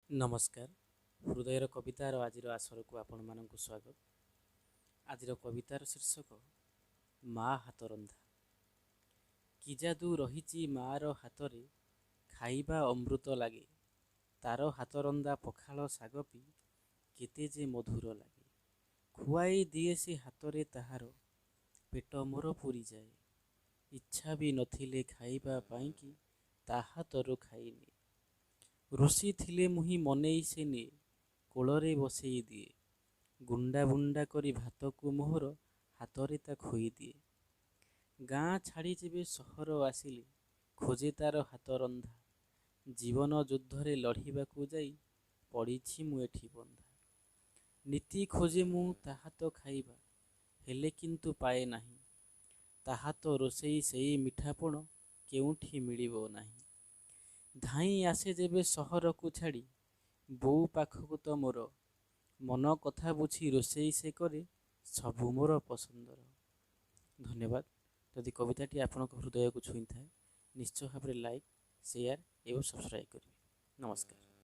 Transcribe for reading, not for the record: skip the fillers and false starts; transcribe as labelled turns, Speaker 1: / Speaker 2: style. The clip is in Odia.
Speaker 1: ନମସ୍କାର। ହୃଦୟର କବିତାର ଆଜିର ଆସରକୁ ଆପଣମାନଙ୍କୁ ସ୍ୱାଗତ। ଆଜିର କବିତାର ଶୀର୍ଷକ ମା ହାତ ରନ୍ଧା। କି ଯାଦୁ ରହିଛି ମାଆର ହାତରେ, ଖାଇବା ଅମୃତ ଲାଗେ। ତାର ହାତରନ୍ଧା ପଖାଳ ଶାଗ ବି କେତେ ଯେ ମଧୁର ଲାଗେ। ଖୁଆଇ ଦିଏ ସେ ହାତରେ ତାହାର, ପେଟ ମୋର ପୁରିଯାଏ। ଇଚ୍ଛା ବି ନଥିଲେ ଖାଇବା ପାଇଁକି ତା ହାତରୁ ଖାଇନିଏ। ରୁଷି ଥିଲେ ମୁହିଁ ମନେଇ ସେ ନିଏ, କୋଳରେ ବସେଇ ଦିଏ। ଗୁଣ୍ଡା ବୁଣ୍ଡା କରି ଭାତକୁ ମୋହର ହାତରେ ତା ଖୋଇଦିଏ। ଗାଁ ଛାଡ଼ି ଯେବେ ସହର ଆସିଲି, ଖୋଜେ ତାର ହାତ ରନ୍ଧା। ଜୀବନ ଯୁଦ୍ଧରେ ଲଢ଼ିବାକୁ ଯାଇ ପଡ଼ିଛି ମୁଁ ଏଠି ବନ୍ଧା। ନିତି ଖୋଜେ ମୁଁ ତା ହାତ ଖାଇବା, ହେଲେ କିନ୍ତୁ ପାଏ ନାହିଁ। ତା ହାତ ରୋଷେଇ ସେଇ ମିଠାପଣ କେଉଁଠି ମିଳିବ ନାହିଁ। ଧାଇଁ ଆସେ ଯେବେ ସହରକୁ ଛାଡ଼ି ବୋଉ ପାଖକୁ ତ ମୋର, ମନ କଥା ବୁଝି ରୋଷେଇ ସେ କରେ ସବୁ ମୋର ପସନ୍ଦର। ଧନ୍ୟବାଦ। ଯଦି କବିତାଟି ଆପଣଙ୍କ ହୃଦୟକୁ ଛୁଇଁଥାଏ, ନିଶ୍ଚୟ ଭାବରେ ଲାଇକ୍, ସେୟାର ଏବଂ ସବସ୍କ୍ରାଇବ୍ କରିବେ। ନମସ୍କାର।